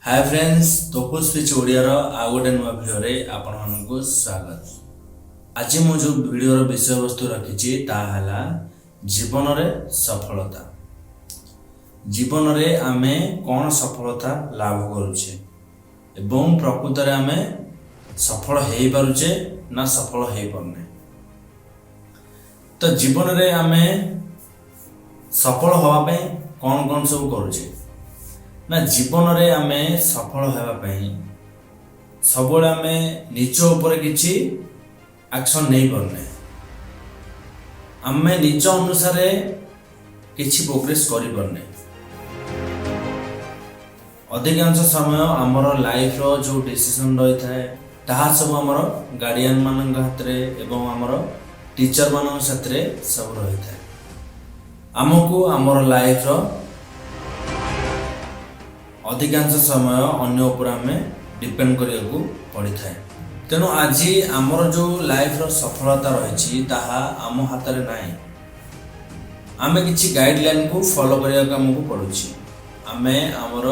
ହାଏ friends, ତୋପୁ speech ଓଡ଼ିଆର ଆଉ ଗୋଟେ ନୂଆ ଭିଡ଼ିଓରେ ଆପଣମାନଙ୍କୁ ସ୍ୱାଗତ। ଆଜି ମୁଁ ଯେଉଁ ଭିଡ଼ିଓର ବିଷୟବସ୍ତୁ ରଖିଛି, ତାହା ହେଲା ଜୀବନରେ ସଫଳତା। ଜୀବନରେ ଆମେ କ'ଣ ସଫଳତା ଲାଭ କରୁଛେ ଏବଂ ପ୍ରକୃତରେ ଆମେ ସଫଳ ହେଇପାରୁଛେ ନା ସଫଳ ହେଇପାରୁନେ? ତ ଜୀବନରେ ଆମେ ସଫଳ ହେବା ପାଇଁ କ'ଣ କ'ଣ ସବୁ କରୁଛେ ନା, ଜୀବନରେ ଆମେ ସଫଳ ହେବା ପାଇଁ ସବୁବେଳେ ଆମେ ନିଜ ଉପରେ କିଛି ଆକ୍ସନ୍ ନେଇପାରୁନେ। ଆମେ ନିଜ ଅନୁସାରେ କିଛି ପ୍ରୋଗ୍ରେସ୍ କରିପାରୁନେ। ଅଧିକାଂଶ ସମୟ ଆମର ଲାଇଫର ଯେଉଁ ଡିସିସନ୍ ରହିଥାଏ, ତାହା ସବୁ ଆମର ଗାର୍ଡ଼ିଆନ୍ ମାନଙ୍କ ହାତରେ ଏବଂ ଆମର ଟିଚର୍ ମାନଙ୍କ ସାଥିରେ ସବୁ ରହିଥାଏ। ଆମକୁ ଆମର ଲାଇଫର ଅଧିକାଂଶ ସମୟ ଅନ୍ୟ ଉପରେ ଆମେ ଡିପେଣ୍ଡ କରିବାକୁ ପଡ଼ିଥାଏ। ତେଣୁ ଆଜି ଆମର ଯେଉଁ ଲାଇଫର ସଫଳତା ରହିଛି, ତାହା ଆମ ହାତରେ ନାହିଁ। ଆମେ କିଛି ଗାଇଡ଼ଲାଇନକୁ ଫଲୋ କରିବାକୁ ଆମକୁ ପଡ଼ୁଛି। ଆମେ ଆମର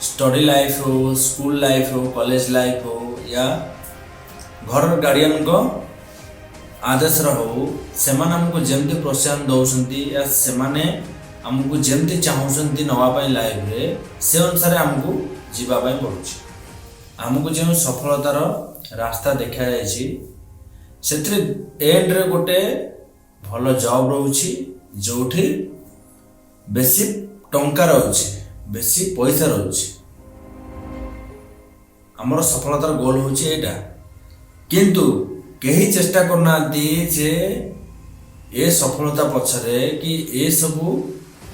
ଷ୍ଟଡି ଲାଇଫ୍ ହଉ, ସ୍କୁଲ ଲାଇଫ୍ ହଉ, କଲେଜ ଲାଇଫ୍ ହଉ ୟା ଘରର ଗାର୍ଡ଼ିଆନଙ୍କ ଆଦେଶର ହଉ, ସେମାନେ ଆମକୁ ଯେମିତି ପ୍ରୋତ୍ସାହନ ଦେଉଛନ୍ତି ୟା ସେମାନେ ଆମକୁ ଯେମିତି ଚାହୁଁଛନ୍ତି ନେବା ପାଇଁ ଲାଇଫରେ, ସେ ଅନୁସାରେ ଆମକୁ ଯିବା ପାଇଁ ପଡ଼ୁଛି। ଆମକୁ ଯେଉଁ ସଫଳତାର ରାସ୍ତା ଦେଖାଯାଇଛି, ସେଥିରେ ଏଣ୍ଡରେ ଗୋଟେ ଭଲ ଜବ୍ ରହୁଛି, ଯେଉଁଠି ବେଶୀ ଟଙ୍କା ରହୁଛି, ବେଶୀ ପଇସା ରହୁଛି। ଆମର ସଫଳତାର ଗୋଲ୍ ହେଉଛି ଏଇଟା। କିନ୍ତୁ କେହି ଚେଷ୍ଟା କରୁନାହାନ୍ତି ଯେ ଏ ସଫଳତା ପଛରେ କି ଏସବୁ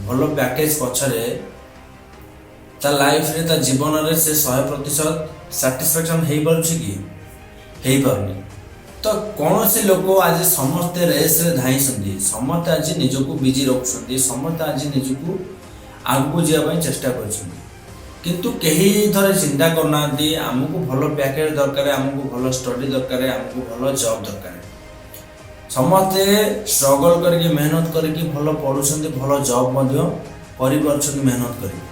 ଭଲ ପ୍ୟାକେଜ ପଛରେ ତା ଲାଇଫରେ, ତା ଜୀବନରେ ସେ 100% ସାଟିସ୍ଫାକ୍ସନ୍ ହେଇପାରୁଛି କି ହେଇପାରୁନି। ତ କୌଣସି ଲୋକ ଆଜି ସମସ୍ତେ ରେସ୍ରେ ଧାଇଁଛନ୍ତି, ସମସ୍ତେ ଆଜି ନିଜକୁ ବିଜି ରଖୁଛନ୍ତି, ସମସ୍ତେ ଆଜି ନିଜକୁ ଆଗକୁ ଯିବା ପାଇଁ ଚେଷ୍ଟା କରୁଛନ୍ତି। କିନ୍ତୁ କେହି ଥରେ ଚିନ୍ତା କରୁନାହାନ୍ତି, ଆମକୁ ଭଲ ପ୍ୟାକେଜ ଦରକାର, ଆମକୁ ଭଲ ଷ୍ଟଡି ଦରକାର, ଆମକୁ ଭଲ ଜବ୍ ଦରକାର। ସମସ୍ତେ ଷ୍ଟ୍ରଗଲ୍ କରିକି, ମେହନତ କରିକି ଭଲ ପଢ଼ୁଛନ୍ତି, ଭଲ ଜବ୍ ମଧ୍ୟ କରିପାରୁଛନ୍ତି ମେହନତ କରିକି।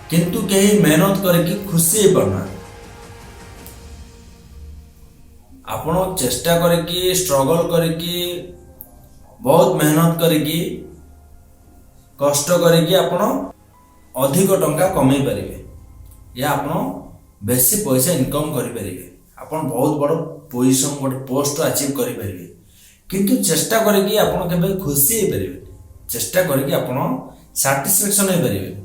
କିନ୍ତୁ କେହି ମେହନତ କରିକି ଖୁସି ହେଇପାରୁନାହାନ୍ତି। ଆପଣ ଚେଷ୍ଟା କରିକି, ଷ୍ଟ୍ରଗଲ୍ କରିକି, ବହୁତ ମେହନତ କରିକି, କଷ୍ଟ କରିକି ଆପଣ ଅଧିକ ଟଙ୍କା କମେଇ ପାରିବେ ୟା ଆପଣ ବେଶୀ ପଇସା ଇନକମ୍ କରିପାରିବେ, ଆପଣ ବହୁତ ବଡ଼ ପୋଜିସନ୍, ଗୋଟେ ପୋଷ୍ଟ ଆଚିଭ୍ କରିପାରିବେ। କିନ୍ତୁ ଚେଷ୍ଟା କରିକି ଆପଣ କେବେ ଖୁସି ହେଇପାରିବେନି। ଚେଷ୍ଟା କରିକି ଆପଣ ସାଟିସ୍ଫାକ୍ସନ୍ ହେଇପାରିବେନି।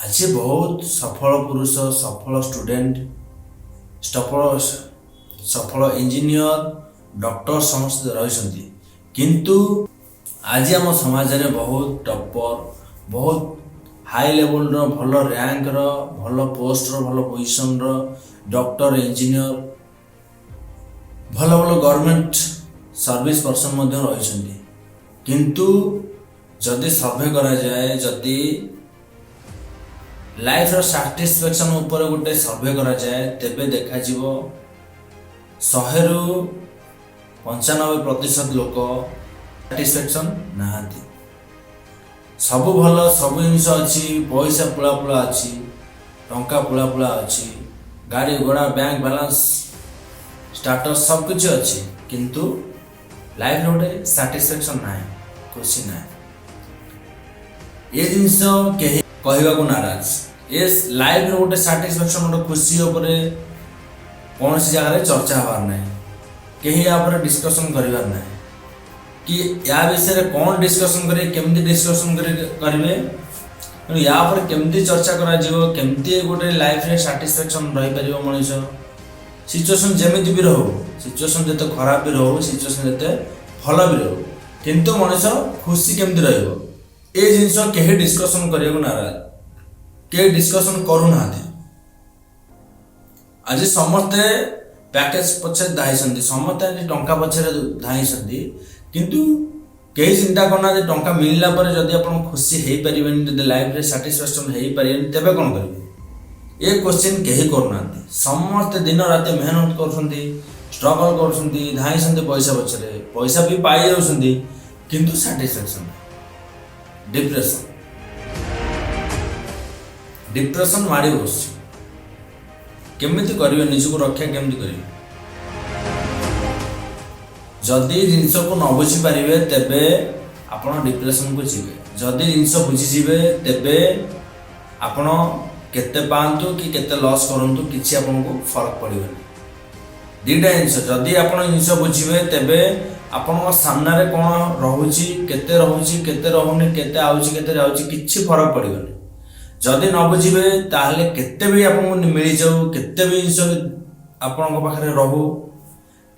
ଆଜି ବହୁତ ସଫଳ ପୁରୁଷ, ସଫଳ ଷ୍ଟୁଡେଣ୍ଟ, ସଫଳ ସଫଳ ଇଞ୍ଜିନିୟର, ଡକ୍ଟର ସମସ୍ତେ ରହିଛନ୍ତି। କିନ୍ତୁ ଆଜି ଆମ ସମାଜରେ ବହୁତ ଟପର, ବହୁତ ହାଇ ଲେଭେଲର, ଭଲ ର୍ୟାଙ୍କର, ଭଲ ପୋଷ୍ଟର, ଭଲ ପୋଜିସନର ଡକ୍ଟର, ଇଞ୍ଜିନିୟର, ଭଲ ଭଲ ଗଭର୍ଣ୍ଣମେଣ୍ଟ ସର୍ଭିସ ପର୍ସନ ମଧ୍ୟ ରହିଛନ୍ତି। କିନ୍ତୁ ଯଦି ସର୍ଭେ କରାଯାଏ, ଯଦି ଲାଇଫର ସାଟିସ୍ଫାକ୍ସନ୍ ଉପରେ ଗୋଟେ ସର୍ଭେ କରାଯାଏ, ତେବେ ଦେଖାଯିବ 100ରୁ 95% ଲୋକ ସାଟିସ୍ଫାକ୍ସନ୍ ନାହାନ୍ତି। ସବୁ ଭଲ, ସବୁ ଜିନିଷ ଅଛି, ପଇସା ପୁଳା ପୁଳା ଅଛି, ଟଙ୍କା ପୁଳା ପୁଳା ଅଛି, ଗାଡ଼ି ଘୋଡ଼ା, ବ୍ୟାଙ୍କ ବାଲାନ୍ସ, ଷ୍ଟାଟସ୍ ସବୁ କିଛି ଅଛି, କିନ୍ତୁ ଲାଇଫରେ ଗୋଟେ ସାଟିସ୍ଫାକ୍ସନ୍ ନାହିଁ, ଖୁସି ନାହିଁ। ଏ ଜିନିଷ କେହି କହିବାକୁ ନାରାଜ। ଏ ଲାଇଫରେ ଗୋଟେ ସାଟିସ୍ଫାକ୍ସନ୍, ଗୋଟେ ଖୁସି ଉପରେ କୌଣସି ଜାଗାରେ ଚର୍ଚ୍ଚା ହେବାର ନାହିଁ। କେହି ୟା ଉପରେ ଡିସ୍କସନ୍ କରିବାର ନାହିଁ କି ୟା ବିଷୟରେ କ'ଣ ଡିସ୍କସନ୍ କରିବେ, କେମିତି ଡିସ୍କସନ୍ କରିବେ, ତେଣୁ ୟା ଉପରେ କେମିତି ଚର୍ଚ୍ଚା କରାଯିବ, କେମିତି ଗୋଟେ ଲାଇଫରେ ସାଟିସ୍ଫାକ୍ସନ୍ ରହିପାରିବ ମଣିଷ। ସିଚୁଏସନ୍ ଯେମିତି ବି ରହୁ, ସିଚୁଏସନ୍ ଯେତେ ଖରାପ ବି ରହୁ, ସିଚୁଏସନ୍ ଯେତେ ଭଲ ବି ରହୁ, କିନ୍ତୁ ମଣିଷ ଖୁସି କେମିତି ରହିବ, ଏ ଜିନିଷ କେହି ଡିସ୍କସନ୍ କରିବାକୁ ନାରାଜ, କେହି ଡିସ୍କସନ୍ କରୁନାହାନ୍ତି। ଆଜି ସମସ୍ତେ ପ୍ୟାକେଜ ପଛରେ ଧାଇଁଛନ୍ତି, ସମସ୍ତେ ଆଜି ଟଙ୍କା ପଛରେ ଧାଇଁଛନ୍ତି। କିନ୍ତୁ କେହି ଚିନ୍ତା କରୁନାହାନ୍ତି, ଟଙ୍କା ମିଳିଲା ପରେ ଯଦି ଆପଣ ଖୁସି ହେଇପାରିବେନି, ଯଦି ଲାଇଫରେ ସାଟିସ୍ଫାକ୍ସନ୍ ହେଇପାରିବେନି, ତେବେ କ'ଣ କରିବେ? ଏ କୋଶ୍ଚିନ୍ କେହି କରୁନାହାନ୍ତି। ସମସ୍ତେ ଦିନ ରାତି ମେହନତ କରୁଛନ୍ତି, ଷ୍ଟ୍ରଗଲ୍ କରୁଛନ୍ତି, ଧାଇଁଛନ୍ତି ପଇସା ପଛରେ, ପଇସା ବି ପାଇଯାଉଛନ୍ତି, କିନ୍ତୁ ସାଟିସ୍ଫାକ୍ସନ୍, ଡିପ୍ରେସନ୍। ଡିପ୍ରେସନ୍ ମାଡ଼ି ବସୁଛି। କେମିତି କରିବେ? ନିଜକୁ ରକ୍ଷା କେମିତି କରିବେ? ଯଦି ଜିନିଷକୁ ନ ବୁଝିପାରିବେ, ତେବେ ଆପଣ ଡିପ୍ରେସନକୁ ଯିବେ। ଯଦି ଜିନିଷ ବୁଝିଯିବେ, ତେବେ ଆପଣ କେତେ ପାଆନ୍ତୁ କି କେତେ ଲସ୍ କରନ୍ତୁ, କିଛି ଆପଣଙ୍କୁ ଫରକ ପଡ଼ିବନି। ଦୁଇଟା ଜିନିଷ, ଯଦି ଆପଣ ଜିନିଷ ବୁଝିବେ, ତେବେ ଆପଣଙ୍କ ସାମ୍ନାରେ କ'ଣ ରହୁଛି, କେତେ ରହୁଛି, କେତେ ରହୁନି, କେତେ ଆଉଛି, କେତେ ଯାଉଛି, କିଛି ଫରକ ପଡ଼ିବନି। ଯଦି ନ ବୁଝିବେ, ତାହେଲେ କେତେ ବି ଆପଣଙ୍କୁ ମିଳିଯାଉ, କେତେ ବି ଜିନିଷ ଆପଣଙ୍କ ପାଖରେ ରହୁ,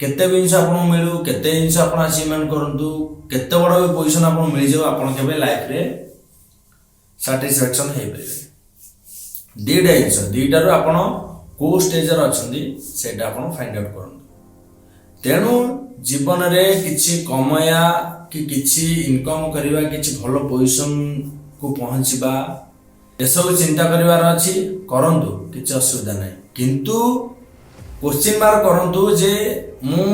କେତେ ବି ଜିନିଷ ଆପଣଙ୍କୁ ମିଳୁ, କେତେ ଜିନିଷ ଆପଣ ଆଚିଭମେଣ୍ଟ କରନ୍ତୁ, କେତେ ବଡ଼ ବି ପୋଜିସନ୍ ଆପଣଙ୍କୁ ମିଳିଯାଉ, ଆପଣ କେବେ ଲାଇଫରେ ସାଟିସ୍ଫ୍ୟାକ୍ସନ୍ ହେଇପାରିବେନି। ଦୁଇଟା ଜିନିଷ, ଦୁଇଟାରୁ ଆପଣ କେଉଁ ଷ୍ଟେଜରେ ଅଛନ୍ତି, ସେଇଟା ଆପଣ ଫାଇଣ୍ଡ ଆଉଟ୍ କରନ୍ତୁ। ତେଣୁ ଜୀବନରେ କିଛି କମେଇବା କି କିଛି ଇନକମ୍ କରିବା, କିଛି ଭଲ ପୋଜିସନକୁ ପହଞ୍ଚିବା, ଏସବୁ ଚିନ୍ତା କରିବାର ଅଛି, କରନ୍ତୁ, କିଛି ଅସୁବିଧା ନାହିଁ। କିନ୍ତୁ କୋଶ୍ଚିନ୍ ମାର୍କ କରନ୍ତୁ ଯେ ମୁଁ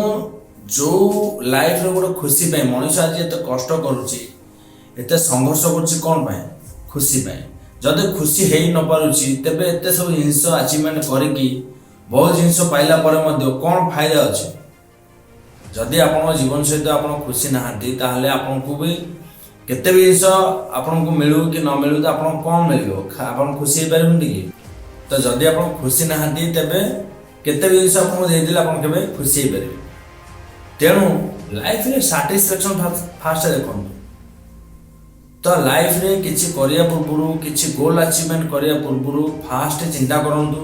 ଯୋଉ ଲାଇଫରେ ଗୋଟେ ଖୁସି ପାଇଁ, ମଣିଷ ଆଜି ଏତେ କଷ୍ଟ କରୁଛି, ଏତେ ସଂଘର୍ଷ କରୁଛି, କ'ଣ ପାଇଁ? ଖୁସି ପାଇଁ। ଯଦି ଖୁସି ହେଇ ନ ପାରୁଛି, ତେବେ ଏତେ ସବୁ ଜିନିଷ ଆଚିଭମେଣ୍ଟ କରିକି ବହୁତ ଜିନିଷ ପାଇଲା ପରେ ମଧ୍ୟ କ'ଣ ଫାଇଦା ଅଛି? ଯଦି ଆପଣଙ୍କ ଜୀବନ ସହିତ ଆପଣ ଖୁସି ନାହାନ୍ତି, ତାହେଲେ ଆପଣଙ୍କୁ ବି କେତେ ବି ଜିନିଷ ଆପଣଙ୍କୁ ମିଳୁ କି ନ ମିଳୁ, ତ ଆପଣଙ୍କୁ କ'ଣ ମିଳିବ? ଆପଣ ଖୁସି ହେଇପାରିବେନି କି? ତ ଯଦି ଆପଣ ଖୁସି ନାହାନ୍ତି, ତେବେ କେତେ ବି ଜିନିଷ ଆପଣଙ୍କୁ ଦେଇଦେଲେ ଆପଣ କେବେ ଖୁସି ହେଇପାରିବେ? ତେଣୁ ଲାଇଫରେ ସାଟିସ୍ଫ୍ୟାକ୍ସନ୍ ଫାଷ୍ଟ ଦେଖନ୍ତୁ। ତ ଲାଇଫରେ କିଛି କରିବା ପୂର୍ବରୁ, କିଛି ଗୋଲ୍ ଆଚିଭମେଣ୍ଟ କରିବା ପୂର୍ବରୁ ଫାଷ୍ଟ ଚିନ୍ତା କରନ୍ତୁ,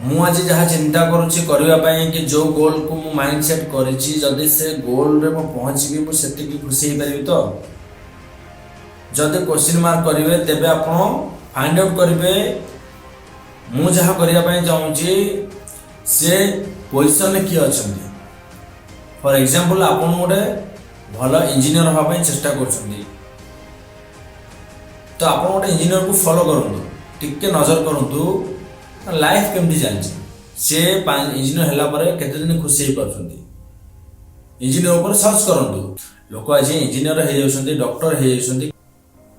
ମୁଁ ଆଜି ଯାହା ଚିନ୍ତା କରୁଛି କରିବା ପାଇଁ କି ଯେଉଁ ଗୋଲ୍କୁ ମୁଁ ମାଇଣ୍ଡ ସେଟ୍ କରିଛି, ଯଦି ସେ ଗୋଲ୍ରେ ମୁଁ ପହଞ୍ଚିବି, ମୁଁ ସେତିକି ଖୁସି ହେଇପାରିବି ତ? ଯଦି କୋଶ୍ଚିନ୍ ମାର୍କ କରିବେ, ତେବେ ଆପଣ ଫାଇଣ୍ଡ ଆଉଟ୍ କରିବେ, ମୁଁ ଯାହା କରିବା ପାଇଁ ଚାହୁଁଛି, ସେ ପୋଜିସନରେ କିଏ ଅଛନ୍ତି। ଫର୍ ଏକ୍ଜାମ୍ପଲ୍, ଆପଣ ଗୋଟେ ଭଲ ଇଞ୍ଜିନିୟର ହେବା ପାଇଁ ଚେଷ୍ଟା କରୁଛନ୍ତି, ତ ଆପଣ ଗୋଟେ ଇଞ୍ଜିନିୟରକୁ ଫଲୋ କରନ୍ତୁ, ଟିକେ ନଜର କରନ୍ତୁ, ଲାଇଫ୍ କେମିତି ଚାଲିଛି, ସେ ଇଞ୍ଜିନିୟର ହେଲା ପରେ କେତେ ଦିନ ଖୁସି ହେଇପାରୁଛନ୍ତି। ଇଞ୍ଜିନିୟର ଉପରେ ସର୍ଚ୍ଚ କରନ୍ତୁ। ଲୋକ ଆଜି ଇଞ୍ଜିନିୟର ହେଇଯାଉଛନ୍ତି, ଡକ୍ଟର ହେଇଯାଉଛନ୍ତି,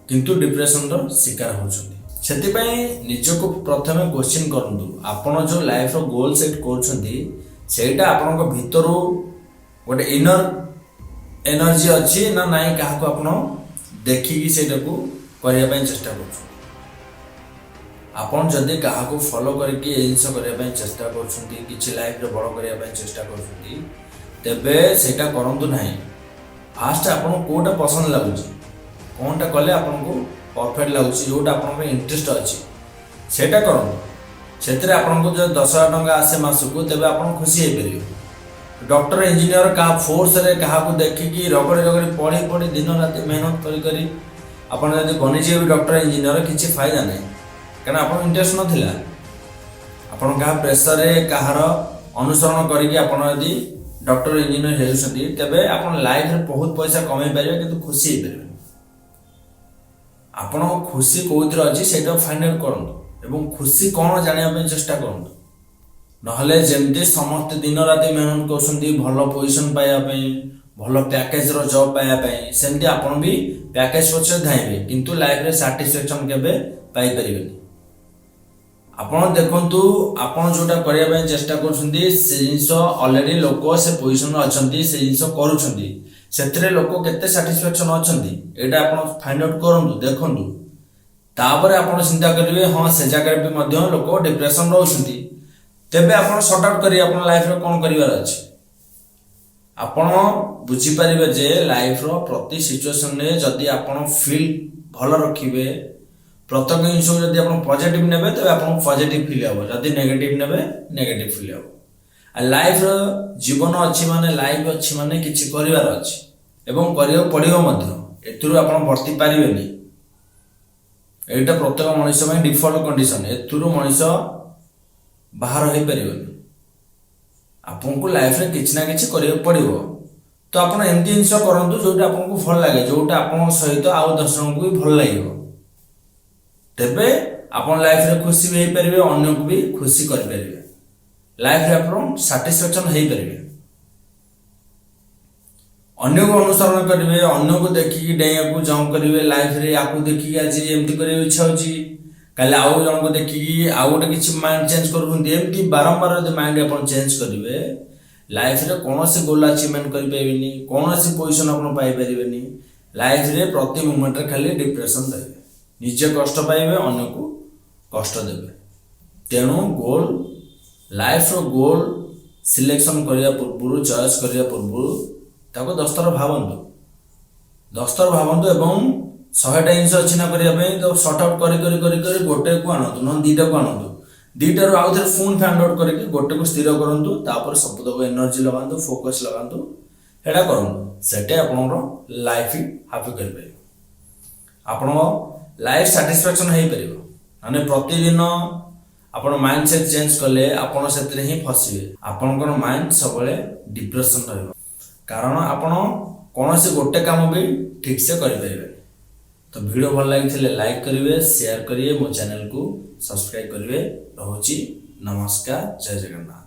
କିନ୍ତୁ ଡିପ୍ରେସନର ଶିକାର ହେଉଛନ୍ତି। ସେଥିପାଇଁ ନିଜକୁ ପ୍ରଥମେ କୋଶ୍ଚିନ୍ କରନ୍ତୁ, ଆପଣ ଯେଉଁ ଲାଇଫର ଗୋଲ୍ ସେଟ୍ କରୁଛନ୍ତି, ସେଇଟା ଆପଣଙ୍କ ଭିତରୁ ଗୋଟେ ଇନର ଏନର୍ଜି ଅଛି ନା ନାଇଁ, କାହାକୁ ଆପଣ ଦେଖିକି ସେଇଟାକୁ କରିବା ପାଇଁ ଚେଷ୍ଟା କରୁଛନ୍ତି। ଆପଣ ଯଦି କାହାକୁ ଫଲୋ କରିକି ଏ ଜିନିଷ କରିବା ପାଇଁ ଚେଷ୍ଟା କରୁଛନ୍ତି, କିଛି ଲାଇଫରେ ବଡ଼ କରିବା ପାଇଁ ଚେଷ୍ଟା କରୁଛନ୍ତି, ତେବେ ସେଇଟା କରନ୍ତୁ ନାହିଁ। ଫାଷ୍ଟ ଆପଣଙ୍କୁ କେଉଁଟା ପସନ୍ଦ ଲାଗୁଛି, କ'ଣଟା କଲେ ଆପଣଙ୍କୁ ପରଫେକ୍ଟ ଲାଗୁଛି, ଯେଉଁଟା ଆପଣଙ୍କର ଇଣ୍ଟରେଷ୍ଟ ଅଛି, ସେଇଟା କରନ୍ତୁ। ସେଥିରେ ଆପଣଙ୍କୁ ଯଦି 10,000 ଟଙ୍କା ଆସେ ମାସକୁ, ତେବେ ଆପଣ ଖୁସି ହେଇପାରିବେ। ଡକ୍ଟର, ଇଞ୍ଜିନିୟର କାହା ଫୋର୍ସରେ, କାହାକୁ ଦେଖିକି ରଗଡ଼ି ରଗଡ଼ି, ପଢ଼ି ପଢ଼ି, ଦିନ ରାତି ମେହନତ କରି କରି ଆପଣ ଯଦି ବନିଯିବେ ବି ଡକ୍ଟର, ଇଞ୍ଜିନିୟର, କିଛି ଫାଇଦା ନାହିଁ। କାରଣ ଆପଣଙ୍କ ଇଣ୍ଟରେଷ୍ଟ ନଥିଲା। ଆପଣ କାହା ପ୍ରେସରରେ, କାହାର ଅନୁସରଣ କରିକି ଆପଣ ଯଦି ଡକ୍ଟର, ଇଞ୍ଜିନିୟର ହେଉଛନ୍ତି, ତେବେ ଆପଣ ଲାଇଫରେ ବହୁତ ପଇସା କମେଇ ପାରିବେ, କିନ୍ତୁ ଖୁସି ହେଇପାରିବେନି। ଆପଣଙ୍କ ଖୁସି କେଉଁଥିରେ ଅଛି, ସେଇଟା ଫାଇଣ୍ଡ ଆଉଟ୍ କରନ୍ତୁ ଏବଂ ଖୁସି କ'ଣ ଜାଣିବା ପାଇଁ ଚେଷ୍ଟା କରନ୍ତୁ। ନହେଲେ ଯେମିତି ସମସ୍ତେ ଦିନ ରାତି ମେହନତ କରୁଛନ୍ତି ଭଲ ପୋଜିସନ୍ ପାଇବା ପାଇଁ, ଭଲ ପ୍ୟାକେଜର ଜବ୍ ପାଇବା ପାଇଁ, ସେମିତି ଆପଣ ବି ପ୍ୟାକେଜ ପଛରେ ଧାଇଁବେ, କିନ୍ତୁ ଲାଇଫରେ ସାଟିସ୍ଫ୍ୟାକ୍ସନ୍ କେବେ ପାଇପାରିବେନି। ଆପଣ ଦେଖନ୍ତୁ, ଆପଣ ଯୋଉଟା କରିବା ପାଇଁ ଚେଷ୍ଟା କରୁଛନ୍ତି, ସେ ଜିନିଷ ଅଲରେଡି ଲୋକ ସେ ପୋଜିସନରେ ଅଛନ୍ତି, ସେ ଜିନିଷ କରୁଛନ୍ତି, ସେଥିରେ ଲୋକ କେତେ ସାଟିସ୍ଫ୍ୟାକ୍ସନ୍ ଅଛନ୍ତି, ଏଇଟା ଆପଣ ଫାଇଣ୍ଡ ଆଉଟ୍ କରନ୍ତୁ, ଦେଖନ୍ତୁ। ତାପରେ ଆପଣ ଚିନ୍ତା କରିବେ, ହଁ, ସେ ଜାଗାରେ ବି ମଧ୍ୟ ଲୋକ ଡିପ୍ରେସନ ରହୁଛନ୍ତି। ତେବେ ଆପଣ ସର୍ଟ ଆଉଟ୍ କରିବେ ଆପଣ ଲାଇଫରେ କ'ଣ କରିବାର ଅଛି। ଆପଣ ବୁଝିପାରିବେ ଯେ ଲାଇଫର ପ୍ରତି ସିଚୁଏସନରେ ଯଦି ଆପଣ ଫିଲ୍ ଭଲ ରଖିବେ, ପ୍ରତ୍ୟେକ ଜିନିଷକୁ ଯଦି ଆପଣ ପଜିଟିଭ ନେବେ, ତେବେ ଆପଣଙ୍କୁ ପଜିଟିଭ ଫିଲ୍ ହେବ। ଯଦି ନେଗେଟିଭ ନେବେ, ନେଗେଟିଭ ଫିଲ୍ ହେବ। ଆଉ ଲାଇଫର ଜୀବନ ଅଛି ମାନେ, ଲାଇଫ ଅଛି ମାନେ କିଛି କରିବାର ଅଛି ଏବଂ କରିବାକୁ ପଡ଼ିବ ମଧ୍ୟ। ଏଥିରୁ ଆପଣ ବର୍ତ୍ତି ପାରିବେନି। ଏଇଟା ପ୍ରତ୍ୟେକ ମଣିଷ ପାଇଁ ଡିଫଲ୍ଟ କଣ୍ଡିସନ। ଏଥିରୁ ମଣିଷ ବାହାର ହେଇପାରିବନି। ଆପଣଙ୍କୁ ଲାଇଫରେ କିଛି ନା କିଛି କରିବାକୁ ପଡ଼ିବ। ତ ଆପଣ ଏମିତି ଜିନିଷ କରନ୍ତୁ ଯୋଉଟା ଆପଣଙ୍କୁ ଭଲ ଲାଗେ, ଯୋଉଟା ଆପଣଙ୍କ ସହିତ ଆଉ 10 ଜଣଙ୍କୁ ବି ଭଲ ଲାଗିବ। ତେବେ ଆପଣ ଲାଇଫରେ ଖୁସି ବି ହେଇପାରିବେ, ଅନ୍ୟକୁ ବି ଖୁସି କରିପାରିବେ, ଲାଇଫରେ ଆପଣ ସାଟିସ୍ଫ୍ୟାକ୍ସନ ହେଇପାରିବେ। ଅନ୍ୟକୁ ଅନୁସରଣ କରିବେ, ଅନ୍ୟକୁ ଦେଖିକି ଡେଇଁବାକୁ ଜମ୍ପ କରିବେ, ଲାଇଫରେ ୟାକୁ ଦେଖିକି ଆଜି ଏମିତି କରିବାକୁ ଇଚ୍ଛା ହଉଛି, କାଲି ଆଉ ଜଣଙ୍କୁ ଦେଖିକି ଆଉ ଗୋଟେ କିଛି ମାଇଣ୍ଡ ଚେଞ୍ଜ କରୁଛନ୍ତି। ଏମିତି ବାରମ୍ବାର ଯଦି ମାଇଣ୍ଡ ଆପଣ ଚେଞ୍ଜ କରିବେ, ଲାଇଫରେ କୌଣସି ଗୋଲ୍ ଆଚିଭମେଣ୍ଟ କରିପାରିବେନି, କୌଣସି ପୋଜିସନ୍ ଆପଣ ପାଇପାରିବେନି। ଲାଇଫରେ ପ୍ରତି ମୁମେଣ୍ଟରେ ଖାଲି ଡିପ୍ରେସନ୍ ରହିବେ, ନିଜେ କଷ୍ଟ ପାଇବେ, ଅନ୍ୟକୁ କଷ୍ଟ ଦେବେ। ତେଣୁ ଗୋଲ୍, ଲାଇଫର ଗୋଲ୍ ସିଲେକ୍ସନ୍ କରିବା ପୂର୍ବରୁ, ଚଏସ୍ କରିବା ପୂର୍ବରୁ ତାକୁ 10 ଥର ଭାବନ୍ତୁ, 10 ଥର ଭାବନ୍ତୁ। ଏବଂ 100ଟା ଜିନିଷ ଅଛି ନା କରିବା ପାଇଁ, ତ ସର୍ଟ ଆଉଟ୍ କରି କରି କରି କରି ଗୋଟେକୁ ଆଣନ୍ତୁ, ନହେଲେ ଦୁଇଟାକୁ ଆଣନ୍ତୁ। ଦୁଇଟାରୁ ଆଉ ଥରେ ପୁଣି ଫାଇଣ୍ଡ ଆଉଟ୍ କରିକି ଗୋଟେକୁ ସ୍ଥିର କରନ୍ତୁ। ତାପରେ ସବୁତକ ଏନର୍ଜି ଲଗାନ୍ତୁ, ଫୋକସ୍ ଲଗାନ୍ତୁ, ସେଇଟା କରନ୍ତୁ। ସେଟା ଆପଣଙ୍କର ଲାଇଫ୍ ହାପି କରିପାରିବ, ଆପଣଙ୍କ ଲାଇଫ୍ ସାଟିସ୍ଫାକ୍ସନ୍ ହେଇପାରିବ। ମାନେ ପ୍ରତିଦିନ ଆପଣ ମାଇଣ୍ଡ ସେଟ୍ ଚେଞ୍ଜ କଲେ ଆପଣ ସେଥିରେ ହିଁ ଫସିବେ। ଆପଣଙ୍କର ମାଇଣ୍ଡ ସବୁବେଳେ ଡିପ୍ରେସନ୍ ରହିବ, କାରଣ ଆପଣ କୌଣସି ଗୋଟେ କାମ ବି ଠିକ୍ସେ କରିପାରିବେନି। ତ ଭିଡ଼ିଓ ଭଲ ଲାଗିଥିଲେ ଲାଇକ୍ କରିବେ, ସେୟାର କରିବେ, ମୋ ଚ୍ୟାନେଲକୁ ସବସ୍କ୍ରାଇବ୍ କରିବେ। ରହୁଛି, ନମସ୍କାର, ଜୟ ଜଗନ୍ନାଥ।